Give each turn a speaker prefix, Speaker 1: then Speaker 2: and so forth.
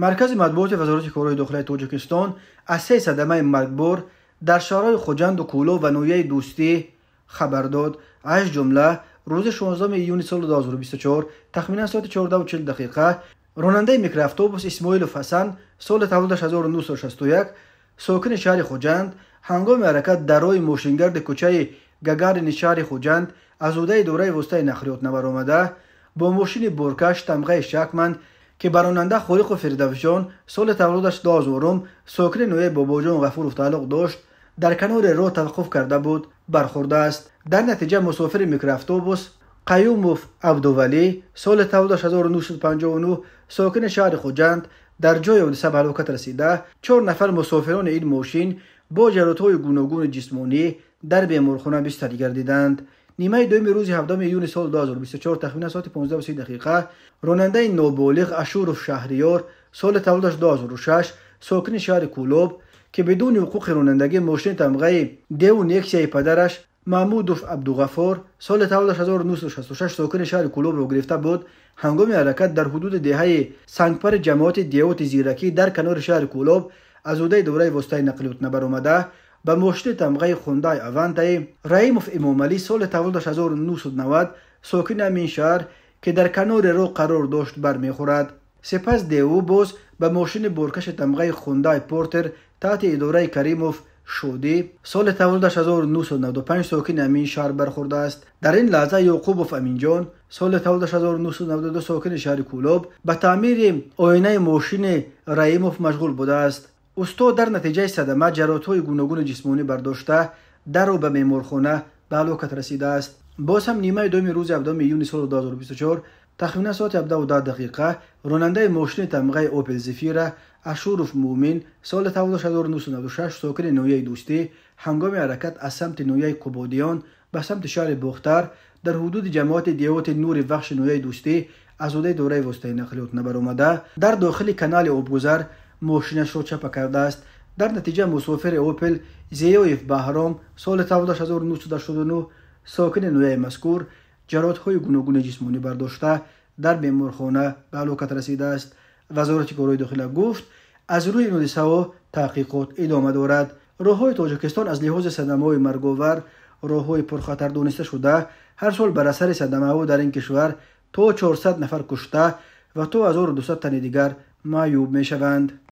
Speaker 1: Маркази матбуоти Вазорати корҳои дохилаи Тоҷикистон аз се садамаи маргбор дар шаҳрҳои Хуҷанду Кӯлоб ва ноҳияи Дӯстӣ хабар дод. Аз ҷумла рӯзи 16 июни соли 2024 тахминан соати 14:40 дақиқа ронандаи микроавтобус Исмоилов Ҳасан, соли таваллудаш 1961, сокини шаҳри Хуҷанд, ҳангоми ҳаракат дар роҳи мошингарди кӯчаи Гагарини шаҳри Хуҷанд аз ҳудаи идораи воситаи нақлиёт набаромада, бо мошини боркаш тамғаи Шакман, ки ба ронанда Холиқов Фирдавсҷон, соли таваллудаш 2000, сокини ноҳияи Бобоҷон Ғафуров тааллуқ дошт, дар канори роҳ таваққуф карда буд, бархӯрдааст. Дар натиҷа мусофири микроавтобус Қаюмов Абдувалӣ, соли таваллудаш 1959, сокини шаҳри Хуҷанд, дар ҷои ҳодиса ба ҳалокат расида, 4 нафар мусофирони ин мошин бо ҷароҳатҳои гуногуни ҷисмонӣ дар беморхона бистарӣ гардиданд. Нимаи дуюми рӯзи 7 июни соли 2024 тахминан соати 15:30 дақиқа ронандаи ноболиғ Ашуров Шаҳриёр, соли таваллудаш 2006, сокини шаҳри Кӯлоб, ки бидуни ҳуқуқи ронандагӣ мошини тамғаи Деу Нексияи падараш Маҳмудов Абдуғаффор, соли таваллудаш 1966, сокини шаҳри Кӯлобро гирифта буд, ҳангоми ҳаракат дар ҳудуди деҳаи Сангпари ҷамоати деҳоти Зиракӣ дар канори шаҳри Кӯлоб аз ҳудаи идораи воситаи нақлиёт набаромада, ба мошини тамғаи Хундай Авантаи Раимов Имомалӣ, соли таваллудаш 1990, сокини ҳамин шаҳр, ки дар канори роҳ қарор дошт, бармехӯрад. Сипас Деу боз ба мошини боркаши тамғаи Хундай Портер таҳти идораи Каримов Шодӣ, соли таваллудаш 1995, сокини ҳамин шаҳр бархӯрдааст. Дар ин лаҳза Ёқубов Аминҷон, соли таваллудаш 1992, сокини шаҳри Кӯлоб, ба таъмири оинаи мошини Раимов машғул будааст. Устод дар натиҷаи садама ҷароҳатҳои гуногуни ҷисмонӣ бардошта, дарро ба беморхона ба ҳалокат расидааст. Боз ҳам нимаи дуюми рӯзи 7 июни соли 2024 тахминан соати 17:10 дақиқа ронандаи мошини тамғаи Опел Зефира Ашуров Муъмин, соли таваллудаш 1996, сокини ноҳияи Дӯстӣ, ҳангоми ҳаракат аз самти ноҳияи Қубодиён ба самти шаҳри Бохтар дар ҳудуди ҷамоати деҳоти Нури Вахши ноҳияи Дӯстӣ аз ҳудаи идораи воситаи нақлиёт набаромада, дар дохили канали обгузар мошинашро чапа кардааст. Дар натиҷа мусофири Опел Зиёев Баҳром, соли таваллудаш 1989, сокини ноҳияи мазкур, ҷароҳатҳои гуногуни ҷисмонӣ бардошта, дар беморхона ба ҳалокат расидааст. Вазорати корҳои дохила гуфт, аз рӯи ин ҳодисаҳо таҳқиқот идома дорад. Роҳҳои Тоҷикистон аз лиҳози садамаҳои марговар роҳҳои пурхатар дониста шуда, ҳар сол бар асари садамаҳо дар ин кишвар то 400 нафар кушта ва то 1200 тани дигар маъюб мешаванд.